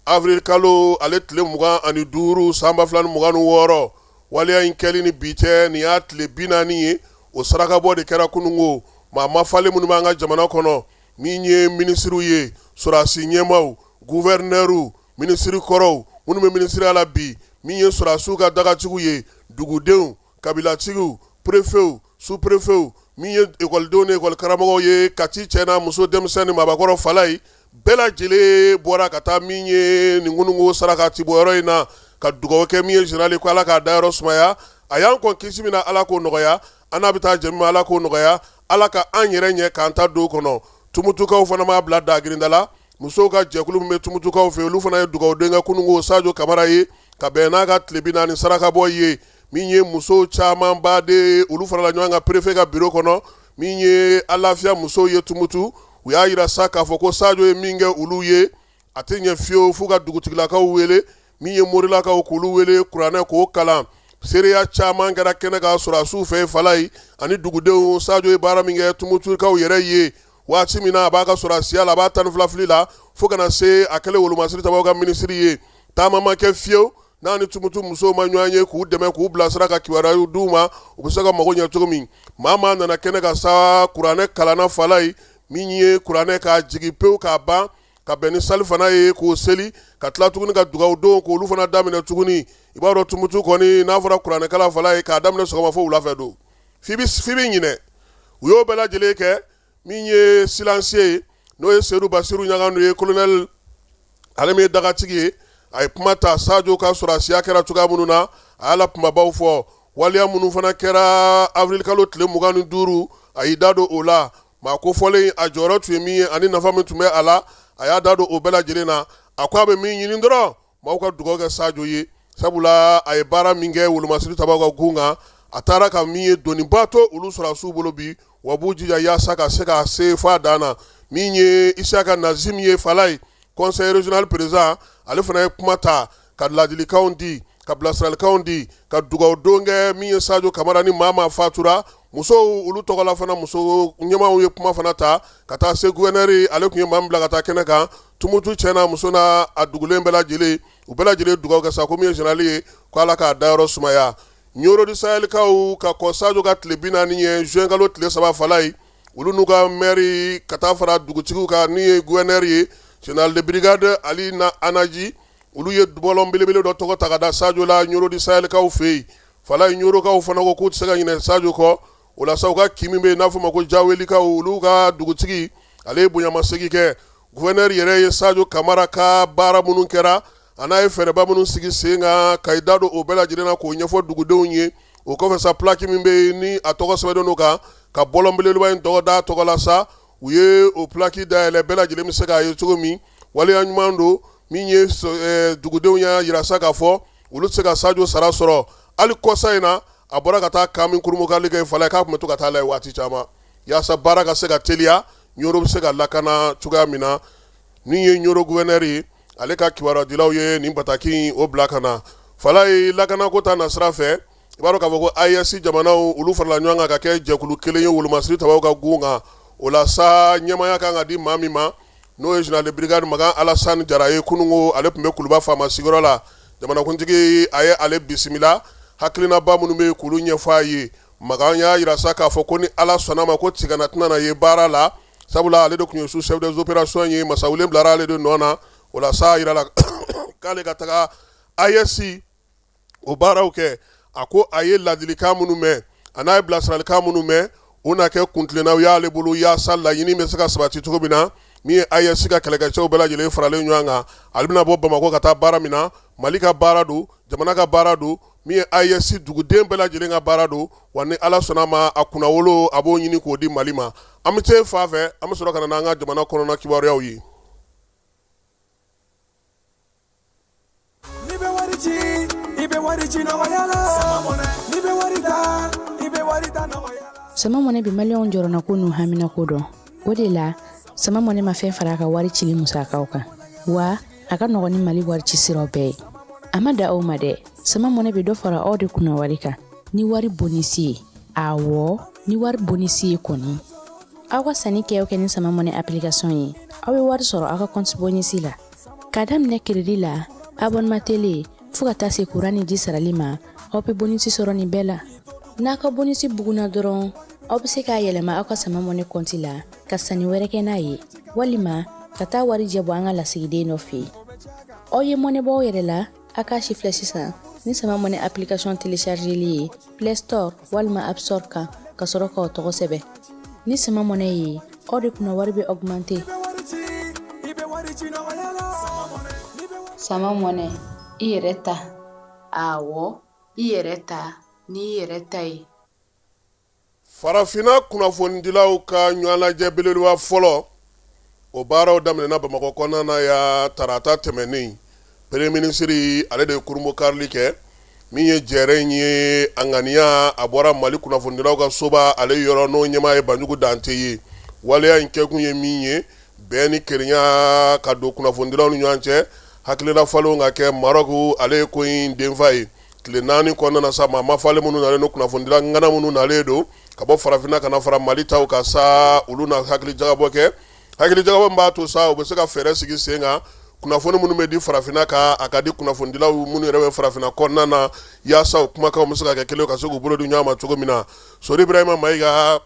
avril kalo ale tile 25 san 2026. Waleya in kɛli ni bi cɛ, nin y'a tile 40 ye. O sarakabɔ de kɛra kununko. Maa mafalen minnu b'an ka jamana kɔnɔ, min ye minisiriw ye, sɔrɔdasi ɲɛmaaw, guvɛrinɛriw, minisiri kɔrɔw, minnu bɛ minisiriya la bi, min ye sɔrɔdasiw ka dagatigiw ye, dugudenw, kabilatigiw, perefew, superefew, min ye ekɔlidenw ni ekɔli karamɔgɔw ye, Kati cɛ n'a muso, denmisɛn ni maabakɔrɔ, Falaye, bɛɛ lajɛlen bɔra ka taa min ye nin kununko sarakati bɔyɔrɔ in na ka dugawu kɛ min ye général ko Ala k'a dayɔrɔ sumaya. A y'an kɔn kisi min na, Ala k'o nɔgɔya. An n'a bɛ taa jɛ min ma, Ala k'o nɔgɔya. Ala ka an yɛrɛ ɲɛ k'an ta don kɔnɔ. Tumutukaw fana m'a bila dagirinda la. Musow ka jɛkulu min bɛ Tumutukaw fɛ, olu fana ye dugawuden kɛ kununko Sajo Kamara ye ka bɛn n'a ka tile 40 sarakabɔ ye. Min ye musow camanba de, olu farala ɲɔgɔn kan perefe ka biro kɔnɔ. Min ye Alafiya musow ye Tumutu, u y'a yira sa k'a fɔ ko Sajo ye min kɛ olu ye, a tɛ ɲɛ fiyewu f'u ka dugutigilakaw wele, min ye morilakaw k'olu wele, kuranɛ k'o kalan. Seereya caman kɛra kɛnɛ kan sɔrɔdasiw fɛ Falaye ani dugudenw. Sajo ye baara min kɛ Tumutukaw yɛrɛ ye, waati min na a b'a ka sɔrɔdasiya la, a b'a 12 fili la, fo ka na se a kɛlen wolomasiri tabaw ka minisiri ye, taama ma kɛ fiyewu n'a ni Tumutu musow ma ɲɔgɔn ye k'u dɛmɛ, k'u bilasira, ka kibaruyaw d'u ma, u bɛ se ka mago ɲɛ cogo min. Maa maa nana kɛnɛ kan sa, kuranɛ kalanna Falaye. Min ye kuranɛ k'a jigin pewu k'a ban ka bɛn ni salifana ye k'o seli, ka tila tuguni ka dugawu don k'olu fana daminɛ tuguni. I b'a dɔn, Tumutu kɔni, n'a fɔra kuranɛkalan, Falaye, k'a daminɛ sɔgɔma fo wula fɛ don, f'i bɛ ɲinɛ. U y'o bɛɛ lajɛlen kɛ. Min ye silencieux ye, n'o ye Sedu Basiru Ɲaganu ye, colonel, ale min ye dagatigi ye, a ye kuma ta Sajo ka sɔrɔdasiya kɛra cogoya minnu na, a y'a la kumabaw fɔ. Waleya minnu fana kɛra avril kalo tile 25, a y'i da don o la. Maa ko fɔlen, a jɔyɔrɔ tun ye min ye ani nafa min tun bɛ a la, a y'a da don o bɛɛ lajɛlen na. A ko a bɛ min ɲini dɔrɔn, maaw ka dugawu kɛ Sajo ye, sabula a ye baara min kɛ wolomasiri tabaw ka gun kan, a taara ka min ye doniba to olu sɔrɔdasiw bolo bi, wa b'u jija yaasa ka se ka se f'a dan na. Min ye Isaka Nazim ye, Falaye, conseil régional président, ale fana ye kuma ta ka ladilikanw di. ka bilasiralikanw di, ka dugaw don kɛ min ye Sajo Kamara ni maa maa fatura musow olu tɔgɔ la fana. Muso ɲɛmaaw ye kuma fana ta ka taa se gouverneur, ale tun ye maa min bila ka taa kɛnɛ kan Tumutu. Cɛ n'a muso n'a a dugulen bɛɛ lajɛlen, u bɛɛ lajɛlen dugaw kɛ sa ko min ye général ye, ko Ala k'a dayɔrɔ sumaya. Ɲoro du Sahelikaw ka kɔn Sajo ka tile 40 ɲɛ, juin kalo tile 3, Falayi, olu n'u ka maire ka taa fara dugutigiw kan, min ye gouverneur ye, général de brigade Ali na Anaji, olu ye bɔlɔn belebele dɔ tɔgɔ ta ka da Sajo la Ɲoro du Sahelikaw fɛ yen. Falayi Ɲorokaw fana ko k'u tɛ se ka ɲinɛ Sajo kɔ. O la sa, u ka kin min bɛ yen n'a fɔ ma ko Jawelikaw, olu ka dugutigi, ale ye bonyamasegin kɛ. Gouverneur yɛrɛ ye Sajo Kamara ka baara minnu kɛra, a n'a ye fɛɛrɛba minnu sigi sen kan, ka i da don o bɛɛ lajɛlen na k'o ɲɛfɔ dugudenw ye. O kɔfɛ sa, plaque min bɛ yen ni a tɔgɔ sɛbɛnnen don kan ka bɔlɔn belebeleba in tɔgɔ da tɔgɔ la sa, u ye o plaque dayɛlɛ, bɛɛ lajɛlen bɛ se k'a ye cogo min. Waleya ɲuman don min ye dugudenw y'a jira sa k'a fɔ olu tɛ se ka Sajo sara sɔrɔ. Hali kɔsa in na, a bɔra ka taa camp min kurunbonkari kɛ Falayi, k'a tun bɛ to ka taa la waati caman yaasa baara ka se ka teliya, Ɲoro bɛ se ka lakana cogoya min na. Min ye Ɲoro gouverneur ye, ale ka kibarudilaw ye nin bataki o bila ka na. Falayi, lakanako ta nasira fɛ, i b'a dɔn k'a fɔ ko AES jamanaw, olu farala ɲɔgɔn kan ka kɛ jɛkulu kelen ye wolomasiri tabaw ka gun kan. O la sa, ɲɛmaaya kan ka di maa min ma, n'o ye général de brigade Makan Alasani Jara ye, kununko ale tun bɛ Kuluba faama sigiyɔrɔ la. Jamanakuntigi a ye ale bisimila, hakilinaba minnu bɛ yen k'olu ɲɛfɔ a ye. Makan y'a jira sa k'a fɔ ko ni Ala sɔnna ma, ko tigana tɛna na ye baara la, sabula ale de tun ye sous chef des opérations ye, Masawule bilara ale de nɔ na. O la sa, a jirala k'ale ka taga AES o baaraw kɛ. A ko a ye ladilikan minnu mɛn, a n'a ye bilasiralikan minnu mɛn, o na kɛ kuntilennaw y'ale bolo yaasa laɲini bɛ se ka sabati cogo min na. Min ye AES ka kɛlɛkɛcɛw bɛɛ lajɛlen faralen ɲɔgɔn kan, ale bɛna bɔ Bamakɔ ka taa baara min na, Mali ka baara don, jamana ka baara don, min ye AES duguden bɛɛ lajɛlen ka baara don. Wa ni Ala sɔnna a ma, a kunnawolo a b'o ɲini k'o di Mali ma. An bɛ se fan fɛ, an bɛ sɔrɔ ka na n'an ka jamana kɔnɔna kibaruyaw ye.
N'i bɛ wari ci, i bɛ wari ci nɔgɔya la. N'i bɛ wari ta, i bɛ wari ta nɔgɔya la.
Sama Mɔnɛ bɛ maliyɛnw jɔrɔnako n'u haminako dɔn. O de la, Sama Mɔnɛ ma fɛn fara a ka wari cili musakaw kan, wa a ka nɔgɔn ni Mali wari ci siraw bɛɛ ye. A ma dan o ma dɛ, Sama Mɔnɛ bɛ dɔ fara aw de kunna wari kan ni wari bonisi ye. Awɔ, ni wari bonisi ye kɔni. Aw ka sanni kɛ o kɛ ni Sama Mɔnɛ application ye, aw bɛ wari sɔrɔ aw ka compte bonisi la. K'a daminɛ crédit la, abonnement télé, fo ka taa se kuran ni ji sarali ma, aw bɛ bonisi sɔrɔ nin bɛɛ la. N'a ka bonisi bugunna dɔrɔn, aw bɛ se k'a yɛlɛma aw ka Sama Mɔnɛ kɔnti la ka sanni wɛrɛ kɛ n'a ye, walima ka taa warijɛ bɔ an ka lasigiden dɔ fɛ yen. Aw ye mɔnɛ bɔ aw yɛrɛ la, a k'a sifilɛ sisan ni Sama Mɔnɛ application téléchargeli ye Play Store walima App Store kan, ka sɔrɔ k'aw tɔgɔ sɛbɛn. Ni Sama Mɔnɛ ye, aw de kunna wari bɛ augmenter.
Sama Mɔnɛ, i yɛrɛ ta. Awɔ, i yɛrɛ ta n'i yɛrɛ ta ye.
Farafinna kunnafonidilaw ka ɲɔgɔnlajɛ belebeleba fɔlɔ, o baaraw daminɛna Bamakɔ kɔnɔna na ya tarata tɛmɛnen. Premier ministre, ale de ye kurunbonkarili kɛ. Min ye jɛrɛ in ye, a ŋaniya a bɔra Mali kunnafonidilaw ka soba ale yɔrɔ, n'o ɲɛmaa ye Banjugu Dante ye. Waleya in kɛkun ye min ye, bɛn ni kelenya ka don kunnafonidilaw ni ɲɔgɔn cɛ, hakilila falenw ka kɛ. Maroc, ale ye ko in denfa ye. Tile 4 kɔnɔna na sa, maa mafalen minnu nalen don, kunnafonidila ŋana minnu nalen don ka bɔ farafinna ka na fara Mali taw kan sa, olu na hakili jagabɔ kɛ. Hakili jagabɔ min b'a to sa u bɛ se ka fɛɛrɛ sigi sen kan, kunnafoni minnu bɛ di farafinna kan, a ka di kunnafonidilaw minnu yɛrɛ bɛ farafinna kɔnɔna na, yaasa u kumakanw bɛ se ka kɛ kelen, ka se k'u bolo di ɲɔgɔn ma cogo min na. Sori Ibrahima Mayiga,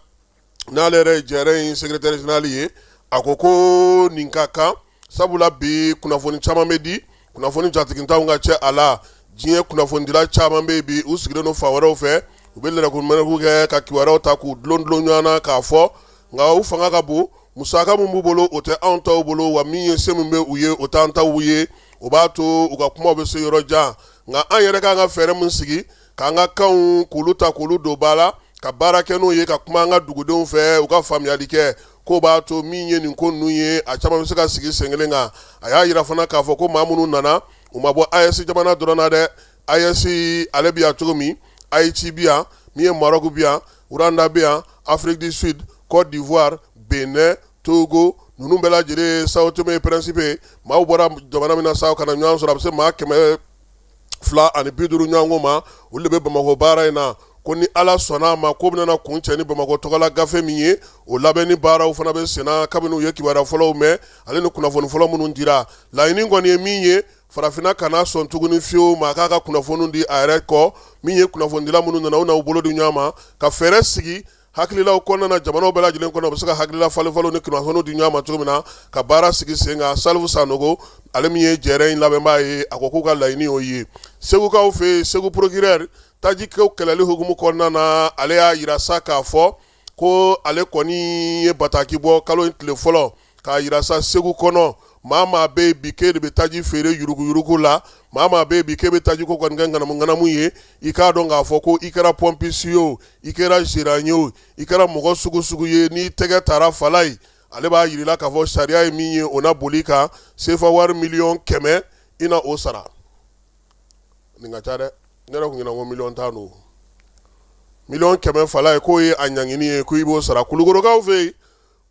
n'ale yɛrɛ ye jɛrɛ in secrétaire général ye, a ko ko nin ka kan, sabula bi kunnafoni caman bɛ di, kunnafoni jatigintanw ka ca a la. Diɲɛ kunnafonidila caman bɛ bi, u sigilen don fan wɛrɛw fɛ, u bɛ lɛrɛkumɛrɛku kɛ ka kibaruyaw ta k'u dulon dulon ɲɔgɔn na k'a fɔ, nka u fanga ka bon. Musaka min b'u bolo, o tɛ anw taw bolo, wa min ye se min bɛ u ye, o t'an taw ye. O b'a to u ka kumaw bɛ se yɔrɔ jan. Nka an yɛrɛ k'an ka fɛɛrɛ min sigi k'an ka kanw k'olu ta k'olu don ba la, ka baara kɛ n'o ye, ka kuma an ka dugudenw fɛ, u ka faamuyali kɛ, k'o b'a to min ye nin ko ninnu ye, a caman bɛ se ka sigi sen kelen kan. A y'a jira fana k'a fɔ ko maa minnu nana, u ma bɔ AES jamana dɔrɔn na dɛ. AES ale bɛ yan cogo min, Haïti bɛ yan, min ye Maroc bɛ yan, Rwanda bɛ yan, Afrique du Sud, Côte d'Ivoire, Benin, Togo, ninnu bɛɛ lajɛlen, Sao Tomé et Principe. Maaw bɔra jamana min na sa ka na ɲɔgɔn sɔrɔ, a bɛ se maa 100. 250 ɲɔgɔn ma, olu de bɛ Bamakɔ baara in na. Ko ni Ala sɔnna a ma, ko bɛna kuncɛ ni Bamakɔ tɔgɔla gafe min ye, o labɛnni baaraw fana bɛ senna kabini u ye kibaruya fɔlɔw mɛn ale ni kunnafoni fɔlɔ minnu dira. Laɲini kɔni ye min ye, farafinna kana sɔn tuguni fiyewu maa k'a ka kunnafoni di a yɛrɛ kɔ. Min ye kunnafonidila minnu nana, u n'u bolo di ɲɔgɔn ma ka fɛɛrɛ sigi hakililaw kɔnɔna na jamanaw bɛɛ lajɛlen kɔnɔ, u bɛ se ka hakilila falenfalenw ni kunnafoniw di ɲɔgɔn ma cogo min na ka baara sigi sen kan. Salifu Sanogo, ale min ye jɛrɛ in labɛnbaa ye, a ko k'u ka laɲini y'o ye. Segukaw fɛ yen, Segu procureur, tajiko kɛlɛli hukumu kɔnɔna na, ale y'a jira sa k'a fɔ ko ale kɔni ye bataki bɔ kalo in tile fɔlɔ k'a jira sa Segu kɔnɔ, maa maa bɛ yen bi k'e de bɛ taji feere yuruguyurugu la, maa maa bɛ yen bi k'e bɛ taji ko kɔni kɛ ŋanamu ŋanamu ye, i k'a dɔn k'a fɔ ko i kɛra pɔnpisi ye o, i kɛra gérant ye o, i kɛra mɔgɔ sugu sugu ye, n'i tɛgɛ taara fala ye, ale b'a jira i la k'a fɔ sariya ye min ye, o na boli i kan. Sefa wari miliyɔn 100, i na o sara. Nin ka ca dɛ, ne yɛrɛ tun ɲinɛ ko miliyɔn 10 don. Miliyɔn 100 fala ye, k'o ye a ɲangini ye, ko i b'o sara. Kulukorokaw fɛ yen,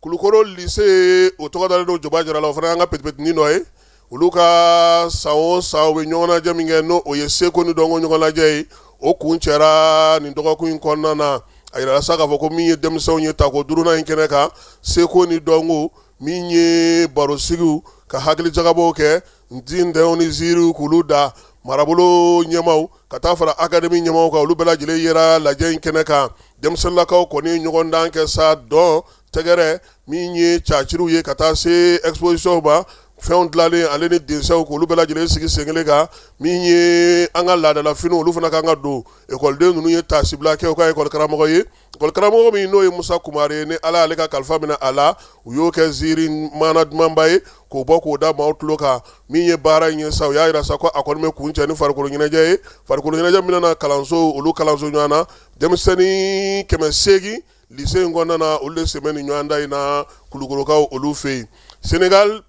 Kulukoro lycée, o tɔgɔ dalen don Joba Jara la, o fana y'an ka petit-petitnin dɔ ye. Olu ka san o san u bɛ ɲɔgɔnnajɛ min kɛ, n'o o ye seko ni dɔnko ɲɔgɔnnajɛ ye, o kuncɛra nin dɔgɔkun in kɔnɔna na. A yirala sa k'a fɔ ko min ye denmisɛnw ye tako duurunan in kɛnɛ kan, seko ni dɔnko, min ye barosigiw ka hakilijagabɔw kɛ, ntintɛnw ni ziiriw k'olu da, marabolo ɲɛmaaw ka taa fara académie ɲɛmaaw kan, olu bɛɛ lajɛlen yera lajɛ in kɛnɛ kan. Denmisɛnninlakaw kɔni ye ɲɔgɔndan kɛ sa, dɔn tɛgɛrɛ, min ye caciriw ye, ka taa se exposition ma, fɛnw dilanlen ale ni dessins, k'olu bɛɛ lajɛlen sigi sen kelen kan. Min ye an ka laadalafiniw, olu fana kan ka don. Ekɔliden ninnu ye taasibila kɛ u ka ekɔli karamɔgɔ ye, ekɔli karamɔgɔ min n'o ye Musa Kumare ye, ni Ala y'ale ka kalifa minɛ a la. U y'o kɛ ziiri maana dumanba ye k'o bɔ k'o da maaw tulo kan. Min ye baara in ye sa, u y'a jira sa ko a kɔni bɛ kuncɛ ni farikolo ɲɛnajɛ ye, farikolo ɲɛnajɛ min na kalanso olu kalanso ɲɔgɔn na, denmisɛnnin 800 lycée in kɔnɔna na, olu de sen bɛ nin ɲɔgɔndan in na Kulukorokaw olu fɛ yen. Senegal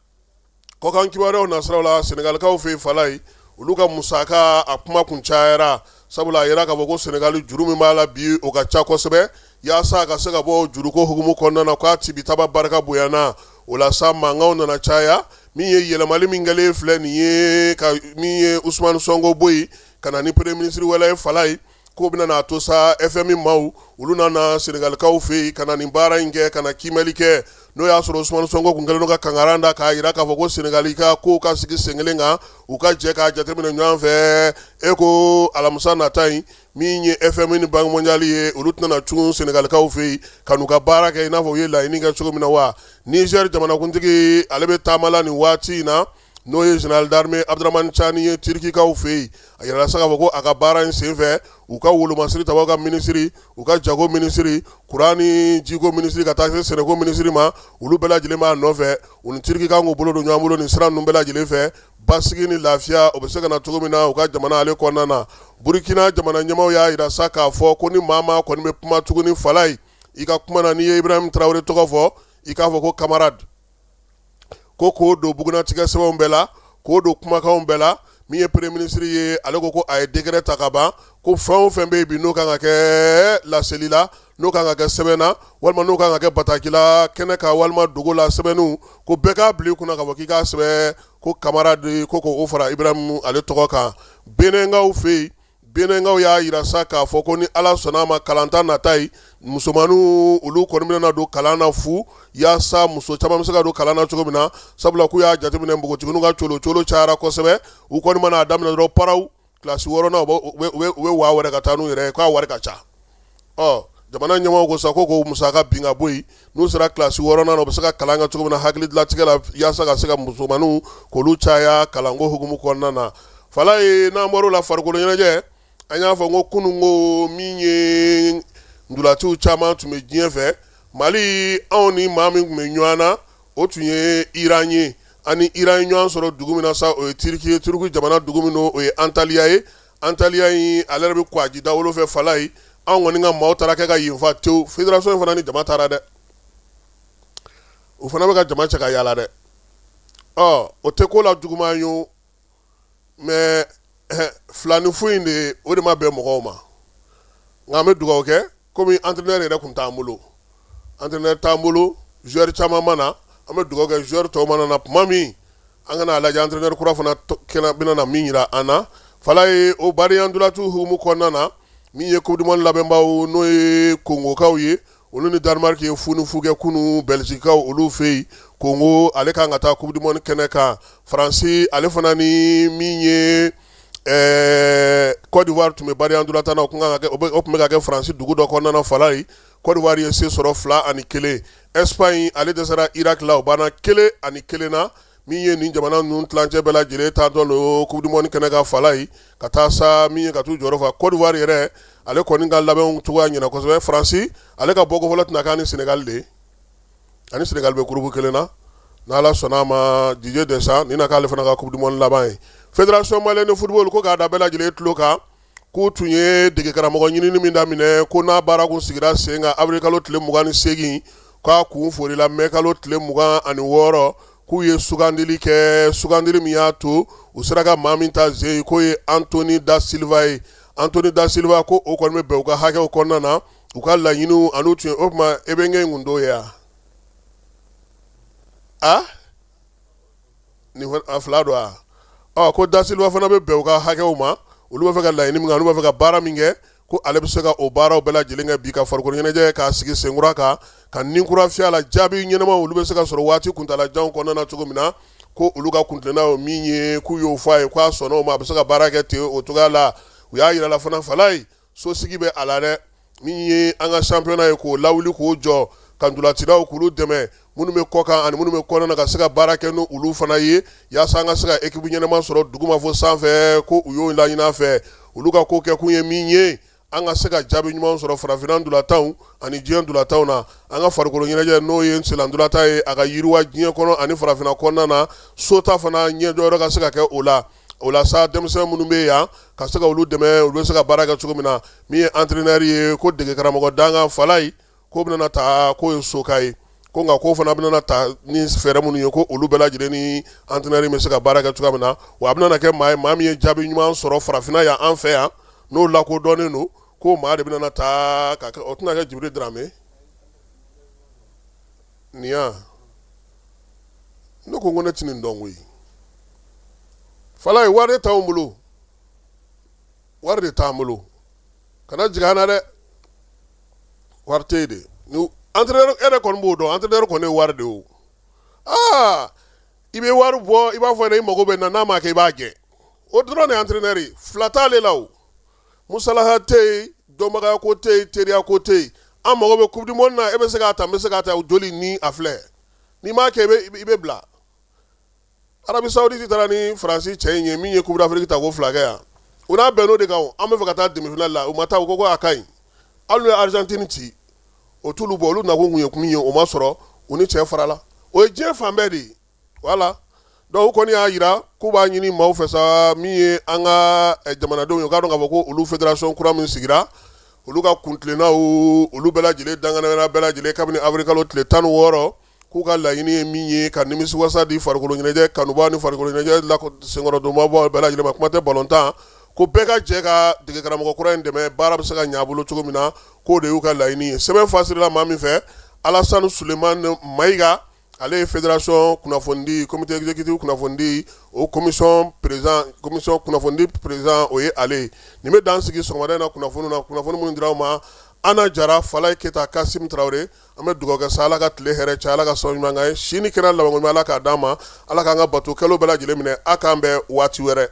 kɔkan kibaruyaw nasiraw la, Senegalikaw fɛ yen, Falaye, olu ka musaka a kuma kun cayara, sabula a yira k'a fɔ ko Senegali juru min b'a la bi, o ka ca kosɛbɛ. Yaasa a ka se ka bɔ juruko hukumu kɔnɔna na, k'a tibitaba barika bonyana, o la sa mankanw nana caya. Min ye yɛlɛmali min kɛlen filɛ nin ye, ka min ye Usumani Sɔnko bɔ yen ka na ni premier ministre wɛrɛ ye, Falaye, k'o bɛna n'a to sa FMI maaw olu nana Senegalikaw fɛ yen ka na nin baara in kɛ, ka na kiimɛli kɛ. N'o y'a sɔrɔ Usumani Sɔnko kun kɛlen don ka kangari da k'a jira k'a fɔ ko Senegali ka kow ka sigi sen kelen kan, u ka jɛ k'a jateminɛ ɲɔgɔn fɛ. E ko alamisa nata in, min ye FMI ni Banque mondiale ye, olu tɛna cun Senegalikaw fɛ yen ka n'u ka baara kɛ i n'a fɔ u ye laɲini kɛ cogo min na wa. Niger jamanakuntigi, ale bɛ taama la nin waati in na, n'o ye général d'armée Abdramane Tiani ye, Turikikaw fɛ yen. A yirala sa k'a fɔ ko a ka baara in senfɛ, u ka wolomasiri tabaw ka minisiri, u ka jago minisiri, kuran ni jiko minisiri, ka taa se sɛnɛko minisiri ma, olu bɛɛ lajɛlen b'a nɔfɛ. U ni Turiki kan k'u bolo don ɲɔgɔn bolo nin sira ninnu bɛɛ lajɛlen fɛ, basigi ni lafiya o bɛ se ka na cogo min na u ka jamana ale kɔnɔna na. Burukina jamana ɲɛmaaw y'a jira sa k'a fɔ ko ni maa maa kɔni bɛ kuma tuguni, Falaye, i ka kuma na, n'i ye Ibrahim Traoré tɔgɔ fɔ, i k'a fɔ ko camarade, ko k'o don bugunnatigɛ sɛbɛnw bɛɛ la, k'o don kumakanw bɛɛ la. Min ye premier ministre ye, ale ko ko a ye décret ta ka ban, ko fɛn o fɛn bɛ yen bi n'o kan ka kɛ laseli la, n'o kan ka kɛ sɛbɛn na, walima n'o kan ka kɛ bataki la kɛnɛ kan walima dogo la sɛbɛnniw, ko bɛɛ k'a bila i kunna k'a fɔ k'i k'a sɛbɛn ko camarade, ko k'o fara Ibrahim ale tɔgɔ kan. Benɛnkaw fɛ yen, Benɛnkaw y'a jira sa k'a fɔ ko ni Ala sɔnna a ma, kalanta nata ye, musomanninw olu kɔni bɛna don kalan na fu, yaasa muso caman bɛ se ka don kalan na cogo min na, sabula k'u y'a jateminɛ npogotigininw ka colo colo cayara kosɛbɛ. U kɔni mana a daminɛ dɔrɔn, paraw, kilasi wɔɔrɔnan, u bɛ waa wɛrɛ ka taa n'u yɛrɛ ye, k'a wari ka ca. Ɔ jamana ɲɛmɔgɔw ko sa ko k'o musaka bin ka bɔ yen, n'u sera kilasi wɔɔrɔnan na, u bɛ se ka kalan kɛ cogo min na hakililatigɛ la, yaasa ka se ka musomanninw k'olu caya kalanko hukumu kɔnɔna na. Falaye, n'an bɔr'o la, farikolo ɲɛnajɛ, an y'a fɔ ko kunun ko min ye ntolaciw caman tun bɛ diɲɛ fɛ, Mali anw ni maa min tun bɛ ɲɔgɔn na, o tun ye Iran ye. An ni Iran ye ɲɔgɔn sɔrɔ dugu min na sa, o ye Turiki ye. Turiki jamana dugu min don, o ye Antaliya ye. Antaliya in, ale yɛrɛ bɛ Kwaji dawolo fɛ. Falaye, anw kɔni ka maaw taara kɛ ka yen fa tewu. Fédération in fana ni jama taara dɛ, u fana bɛ ka jama cɛ ka yaala dɛ. Ɔ o tɛ ko la juguman ye o, mais 2 ni 0 in de, o de ma bɛn mɔgɔw ma. Nka an bɛ dugawu kɛ, komi entraîneur yɛrɛ tun t'an bolo, entraîneur t'an bolo, joueur caman ma na. An bɛ dugawu kɛ, joueur tɔw mana na tuma min, an ka n'a lajɛ entraîneur kura fana bɛna na min jira an na. Falaye o badenya ntolatan hukumu kɔnɔna na, min ye coupe du monde labɛnbaw n'o ye Kongokaw ye, olu ni Danemark ye fu ni fu kɛ kunun Bɛlizikaw olu fɛ yen. Kongo ale kan ka taa coupe du monde kɛnɛ kan. Faransi ale fana ni min ye Côte d'Ivoire tun bɛ badenya ntolatan na, o tun bɛ ka kɛ Faransi dugu dɔ kɔnɔna na. Falaye, Côte d'Ivoire ye se sɔrɔ 2-1. Espagne ale dɛsɛra Irak la, o banna 1-1 na. Min ye nin jamana ninnu tilancɛ bɛɛ lajɛlen taatɔ don coupe du monde kɛnɛ kan, Falaye, ka taa sa min ye ka t'u jɔyɔrɔ fa. Côte d'Ivoire yɛrɛ ale kɔni ka labɛnw cogoya ɲɛna kosɛbɛ. Faransi ale ka bɔko fɔlɔ tɛna k'a ni Sénégal de ye, ani Sénégal bɛ groupe kelen na. N'Ala sɔnna a ma, Didier Deschamps nin na k'ale fana ka coupe du monde laban ye. Fédération malienne de football ko k'a da bɛɛ lajɛlen tulo kan k'u tun ye degekaramɔgɔ ɲinini min daminɛ, ko n'a baara kun sigira sen kan avril kalo tile 28, k'a kun forila mai kalo tile 26, k'u ye sugandili kɛ, sugandili min y'a to u sera ka maa min ta ze k'o ye Anthony da Silva ye. Anthony da Silva ko o kɔni bɛ bɛn u ka hakɛw kɔnɔna na, u ka laɲiniw an'u tun ye. O tuma e bɛ n kun t'o ye wa? A nin a fila don wa? Ko da Silva fana bɛ bɛn u ka hakɛw ma, olu b'a fɛ ka laɲini min kɛ, olu b'a fɛ ka baara min kɛ, ko ale bɛ se ka o baaraw bɛɛ lajɛlen kɛ bi ka farikolo ɲɛnajɛ k'a sigi senkura kan, ka ni kura fiyɛ a la, jaabi ɲɛnamaw olu bɛ se ka sɔrɔ waati kuntaalajanw kɔnɔna na cogo min na. Ko olu ka kuntilenna ye min ye, k'u y'o fɔ a ye, k'a sɔnna o ma, a bɛ se ka baara kɛ ten o cogoya la. U y'a yira la fana, Falaye, sosigi bɛ a la dɛ. Min ye an ka championnat ye, k'o lawuli k'o jɔ, ka ntolacilaw k'olu dɛmɛ, minnu bɛ kɔkan ani minnu bɛ kɔnɔna na, ka se ka baara kɛ ni olu fana ye yaasa an ka se ka équipe ɲɛnama sɔrɔ duguma fo sanfɛ. Ko u y'o laɲini a fɛ. Olu ka ko kɛkun ye min ye, an ka se ka jaabi ɲuman sɔrɔ farafinna ntolatanw ani diɲɛ ntolatanw na, an ka farikolo ɲɛnajɛ n'o ye sennantolatan ye, a ka yiriwa diɲɛ kɔnɔ ani farafinna kɔnɔna na, sota fana ɲɛjɔyɔrɔ ka se ka kɛ o la. O la sa, denmisɛn minnu bɛ yan, ka se ka olu dɛmɛ, olu bɛ se ka baara kɛ cogo min na. Min ye entraîneur ye, ko dege karamɔgɔ dankan, Falaye, k'o bɛna ta, k'o ye soka ye, ko nka k'o fana bɛna ta ni fɛɛrɛ minnu ye, ko olu bɛɛ lajɛlen ni entraîneur bɛ se ka baara kɛ cogoya min na. Wa a bɛna kɛ maa ye, maa min ye jaabi ɲuman sɔrɔ farafinna yan, an fɛ yan, n'o lakodɔnnen don, k'o maa de bɛna ta ka kɛ. O tɛna kɛ Jibiri Darame nin yan. Ne ko ne tɛ nin dɔn koyi. Falaye, wari t'anw bolo, wari de t'an bolo, kana jigin an na dɛ, wari tɛ yen de. Ni entraîneur e yɛrɛ kɔni b'o dɔn, entraîneur kɔni ye wari de ye o. Aa, i bɛ wari bɔ, i b'a fɔ i mago bɛ na, n'a ma kɛ i b'a gɛn. O dɔrɔn de ye entraîneur ye, fila t'ale la o. Musalaha tɛ yen, dɔnbagaya ko tɛ yen, teriya ko tɛ yen. An mago bɛ coupe du monde na, e bɛ se k'a ta, n bɛ se k'a ta, joli ni a filɛ, n'i m'a kɛ i bɛ bila. Arabie Saoudite taara ni Faransi cɛ in ye, min ye Coupe d'Afrique ta ko fila kɛ yan, u n'a bɛnn'o de kan. An bɛ fɛ ka taa demi-finale la, u ma taa, u ko ko a ka ɲi. Hali n'u ye Argentine ci, o t'olu bɔ. Olu nakun kun ye min ye, o ma sɔrɔ, u ni cɛ farala. O ye diɲɛ fan bɛɛ de ye, voilà. Donc u kɔni y'a jira k'u b'a ɲini maaw fɛ sa, min ye an ka jamanadenw ye, u k'a dɔn k'a fɔ ko olu fédération kura min sigira, olu ka kuntilennaw olu bɛɛ lajɛlen danganayara bɛɛ lajɛlen kabini avril kalo tile 16, k'u ka laɲini ye min ye, ka nimisiwasa di farikolo ɲɛnajɛ kanubaa ni farikolo ɲɛnajɛ senkɔrɔdonbaaw bɛɛ lajɛlen ma, kuma tɛ balontan, ko bɛɛ ka jɛ ka dege karamɔgɔ kura in dɛmɛ, baara bɛ se ka ɲɛ a bolo cogo min na, k'o de y'u ka laɲini ye. Sɛbɛn fasirila maa min fɛ, Alassane Sulemani Mayiga, ale ye fédération kunnafonidi comité exécutif kunnafonidi o commission président, commission kunnafonidi président, o ye ale ye. Nin bɛ dan sigi sɔgɔmada in na kunnafoni na, kunnafoni minnu dira aw ma, Ana Jara, Falaye Keyita, Kasim Tarawele. An bɛ dugawu kɛ sa, Ala ka tile hɛrɛ caya, Ala ka sɔn ɲuman k'an ye, si ni kɛnɛya labanko ɲuman Ala k'a d'an ma, Ala k'an ka bato kɛlenw bɛɛ lajɛlen minɛ. A k'an bɛn waati wɛrɛ.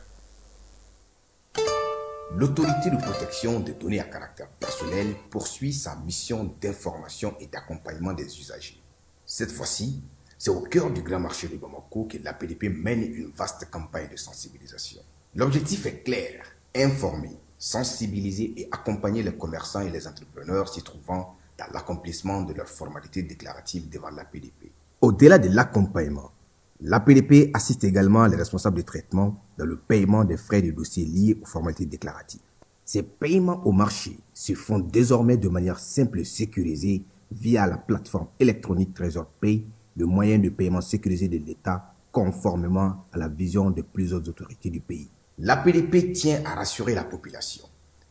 L'autorité de protection des données à caractère personnel poursuit sa mission d'information et d'accompagnement des usagers. Cette fois-ci, c'est au cœur du grand marché de Bamako que l'APDP mène une vaste campagne de sensibilisation. L'objectif est clair, informer, sensibiliser et accompagner les commerçants et les entrepreneurs s'y trouvant dans l'accomplissement de leurs formalités déclaratives devant l'APDP. Au-delà de l'accompagnement, l'APDP assiste également les responsables de traitement dans le paiement des frais de dossier liés aux formalités déclaratives. Ces paiements au marché se font désormais de manière simple et sécurisée via la plateforme électronique Trésor Pay, le moyen de paiement sécurisé de l'État conformément à la vision de plusieurs autorités du pays. L'APDP tient à rassurer la population.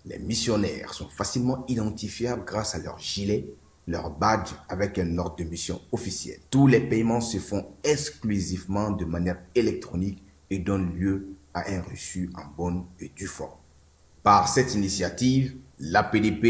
Les missionnaires sont facilement identifiables grâce à leur gilet, leur badge avec un ordre de mission officiel. Tous les paiements se font exclusivement de manière électronique et donnent lieu à un reçu en bonne et due forme. Par cette initiative, l'APDP